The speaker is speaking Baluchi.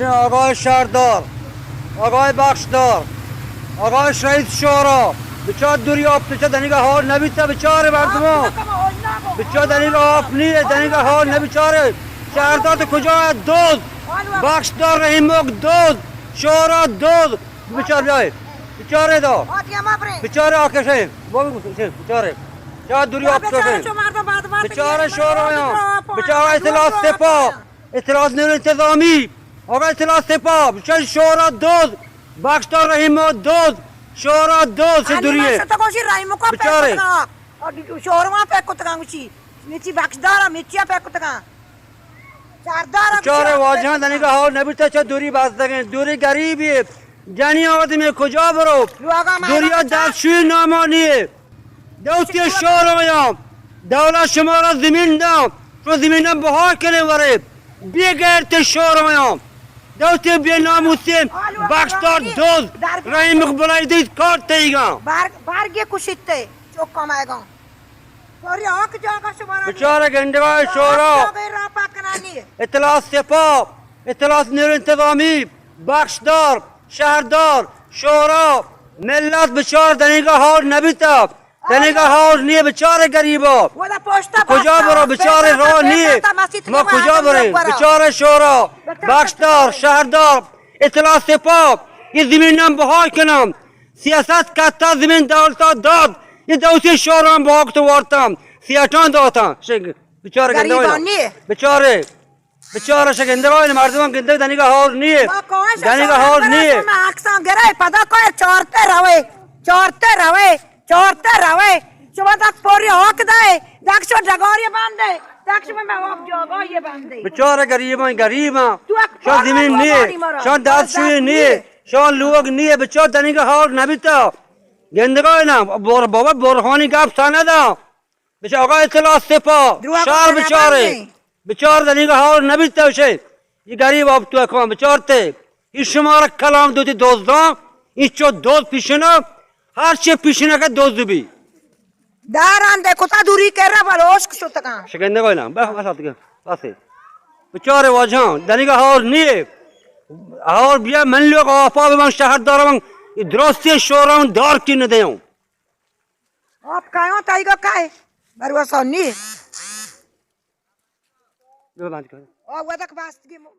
آقای شهردار، آقای بخشدار، آقای رئیس شورا، بچار دوری آب تو چه دنیگا حال نبیتا، بچار مردمو، بچار دنیگا آب نیه، دنیگا حال نبیچاره. شهردار تو کجا؟ دوز. بخشدار، رحیمک، دوز. شورا، دوز. بچار بیای، بچاره دا، بچاره آکشه، بچاره. چه دوری آب تو چه؟ بچاره شورایان، بچاره اطلاعات سپاه، اطلاعات نیروی انتظامی، آقا اطلاعات سپاه، بچار شورا دوز، بخشدار، رحیم دوز، شورا دوز. چه دوریه؟ بچاره. شورا ما پک کتگان گوشی، میچی بخشدار، میچی پک کتگان. سردار. بچار واجهان دنیگا حال نبیتا، چه دوری بستگین، دوری غریبی. جنی آدمی کجا برو؟ دوریا دستشوی نامانی. دوتی شورایان، دولت شما را زمین دام، تو زمین بها کنه وره. بی‌غیرت شورایان، دوتی بی‌ناموسی. بخشدار دوز، رحیم اقبال دیت کار تیگا. برگ، برگ کشیت ته، چوکا میگان. بچار گندگا شورا، اطلاعات سپاه، اطلاعات نیروی انتظامی، بخشدار، شهردار، شورا، ملت بچار دنیگا حال نبیتا، دنیگا حال نیه بچار غریبا. کجا برو بچار؟ راه نیه، ما کجا بریم؟ بچار شورا، بخشدار، شهردار، اطلاعات سپاه، یه زمین نام بها کنم. سیاست کتا زمین دولتا داد، یه دوتی شورا هم بها کت وارتا، سیاٹان داتا. بچار گندگا نیه. بچار، بچار شگندگا، مردمان گندگ دنیگا حال نیه. دنیگا حال نیه. عکسان گرای پدا کار چارته روی، چارته روی، چارته روی. شما دک پوری حق دای، دک شما ڈگاری بنده، دک شما میں واب جاگاہی بنده. بچار غریبان، غریبان. شان زمین نیه، شان دستشوی نیه، شان لوگ نیه، بچار دنیگا حال نبیتا. گندگا نه، بابا برهانی گپ سندا. بچار آقا اطلاعات سپاه، شهر بچاره. بچار دنیگا حال نبیتا بچه. یه غریب آب تو اکان بچارته. این شما را کلام دوتی دزدان، این چو دزد پیشنا، هر چه پیشنا که دزد بی. داران ده کتا دوری کرا بلوش کشتگان. شگندگا نه، به، بس آتگان. بس. بچار واجهان، دنیگا حال نیه. حال بیا من لوگ آپا ببن شهردار ببن، درستی شورا دار کی ندیون. آپ کایوں تایگا کائے؟ بھروسہ نی. او ودک باستگی مو-،